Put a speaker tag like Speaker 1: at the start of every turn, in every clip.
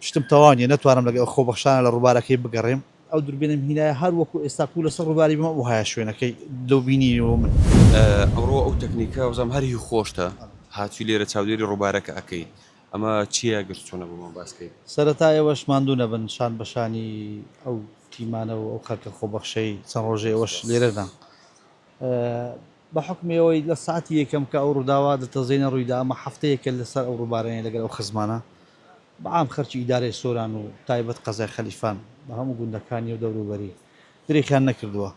Speaker 1: پشتم تەواو نیە نەتوانم لەگەڵ خۆبەخشانە لە ڕووبارەکەی بگەڕێم ئەو دوربینەم هینایە هەر وەکو ئێستا کو لەسەر ڕووباری بم ئەوهایە شوێنەکەی لەو بینینەوە من.
Speaker 2: ئەوڕۆ ئەو تەکنیکە وەزام هەر هی خۆشتە هاتوی لێرە چاودێری ڕووبارەکە ئەکەی ئەمە چیە گەر چۆنە بۆمان باس کەی.
Speaker 1: سەرەتا ئێوەش ماندوو نەبن شان بە شانی ئەو تیمانە و ئەو خەلکە خۆبەخشەی چەند ڕۆژە ئێوەش لێرەدان. بە حوکمی ئەوەی لە ساتی یەکەم کە ئەو ڕووداوە دڵتەزێنە ڕوویدا ئەمە هەفتەیەکە لەسەر ئەو ڕووبارەیە لەگەل ئەو خزمانە بە عام خەرکی ئیدارەی سۆران و تایبەت قەزای خەلیفان بە هەموو گوندەکانی و دەوروبەری درێخیان نەکردووە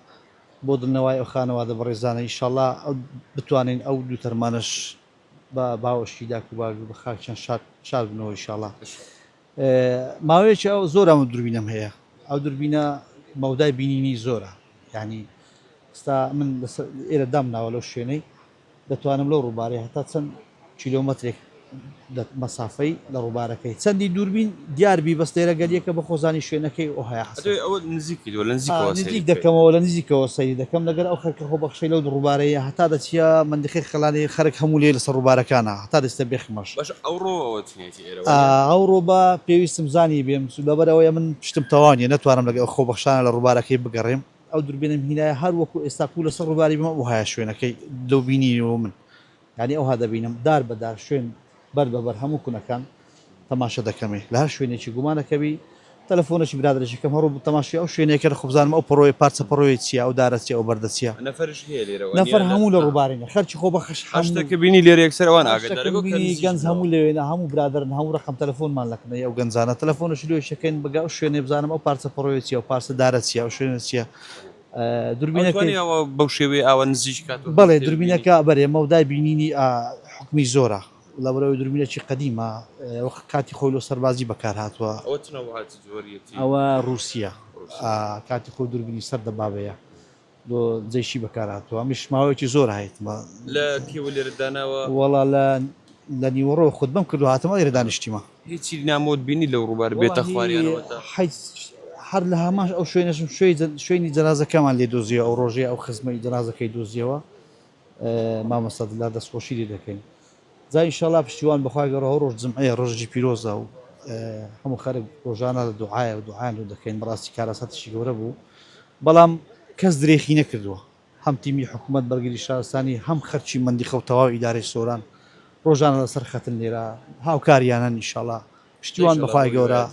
Speaker 1: بۆ دڵنەوای ئەو خانەوادە بەڕێزانە ئیشەڵا ئەو بتوانین ئەو دوو تەرمانەش بە باوەشی داک و باوک و بە خاکیان شاد شاد بنەوە ئیشەڵا. ماوەیەکی ئەو زۆر ئەم دوربینەم هەیە ئەو دوربینە مەودای بینینی زۆرە یعنی ئستا من ئێرە دام ناوە لەو شوێنەی دەتوانم لەو ڕووبارەی هەتا چەند کیلۆمەترێک مەسافەی لە ڕووبارەکەی چەندی دووربین دیار بی بەس لێرە گەلیەکە بە خۆزانی شوێنەکەی ئەو هەیە
Speaker 2: ئەوە نزیکی لە نزیکەوە
Speaker 1: نزیک دەکەمەوە لە نزیکەوە سەیری دەکەم لەگەر ئەو خەرکە خۆبەخشەی لەو ڕووبارەیە هەتا دەچیە مەندیقەی خەلانی خەرک هەموو لێ لەسەر ڕووبارەکانە هەتا دەچتە بێخمەش.
Speaker 2: باشە ئەوڕۆ ئەوە چنیەتی ئێرە
Speaker 1: وەنیە؟ ئەوڕۆ بە پێویستم زانی بێم لەبەر ئەوەیە من پشتم تەواو نیە نەتوانم لەگەر ئەو خۆبەخشانە لە ڕووبارەکەی بگەڕێم ئەو دوربینەم هینایە هەر وەکو ئێستا کو لەسەر ڕووباری بم ئەوهایە شوێنەکەی لەو بینینەوە من یانی ئەوها دەبینم دار بە دار شوێن بەر بە بەر هەموو کونەکان تەماشە دەکەمێ لە هەر شوێنێکی گومانەکەوی تەلەفۆنێکی برادەرێکی کەم هەڕوو تەماشای ئەو شوێنێکە خۆ بزانم ئەو پەڕۆیە پارچە پەڕۆیە چییە ئەو دارە چییە ئەو بەردە چییە.
Speaker 2: نەفەرش هەیە لێرە
Speaker 1: وەنیە؟ نەفەر هەموو لە ڕووبارینە خەرکی خۆبەخش
Speaker 2: هەر شتێک کە بینی لێرە یەکسەر ئەوان ئاگادارە
Speaker 1: گۆ کە نزیک گەنج هەموو لەوێنە هەموو برادەرن هەموو ڕەقەم تەلەفۆنمان لە کنەی ئەو گەنجانە تەلەفۆنێکی لۆ یەکەکەین بگە ئەو شوێنێ بزانم ئەو پارچە پەڕۆیە چییە ئەو پارچە دارە چییە ئەو شوێنە چییە
Speaker 2: دوربینەکەی ئەوە بەو شێوەیە ئاوا نزیک
Speaker 1: کاتەوە بەڵێ دوربینەکە بەرێ مەودای بینینی حوکمی زۆرە. لەبەرئەوەی دوربینێکی قەدیمە وەک کاتی خۆی لۆ سەربازی بەکار هاتووە.
Speaker 2: ئەوە چ نەوعە چ جۆریەتی؟
Speaker 1: ئەوە ڕووسیە کاتی خۆی دوربینی سەر دەبابەیە لۆ جەیشی بەکار هاتووە ئەمیش ماوەیەکی زۆر هایتمە.
Speaker 2: لە کێوە لێرە داناوە؟
Speaker 1: وەڵا لە لە نیوەڕۆ خوتبەم کردو هاتمە ئێرە دانیشتیمە.
Speaker 2: هیچی نامۆت بینی لەو ڕووبار بێتە خوار یان ئەوەتا؟
Speaker 1: حیچ هەر لە هەمان ئەو شوێنەشم شوێنی جەنازەکەمان لێ دۆزیەوە ئەو ڕۆژەی ئەو خزمەی جەنازەکەی دۆزیەوە مامۆستا دلار دەست خۆشی لێ دەکەین جا ئینشاڵا پشتیوان بەخوای گەڕ هەر ڕۆژ جمعەیە ڕۆژێکی پیرۆزە و هەموو خەرک ڕۆژانە لە دوعایە و دوعایان لۆ دەکەین بەڕاستی کارەساتێکی گەورە بوو بەڵام کەس درێخی نەکردووە هەم تیمی حکوومەت بەرگری شارستانی هەم خەرکی مەندیقە و تەواو ئیدارەی سۆران ڕۆژانە لەسەر خەتن لێرە هاوکاریانن ئینشاڵا پشتیوان بەخوای گەورە.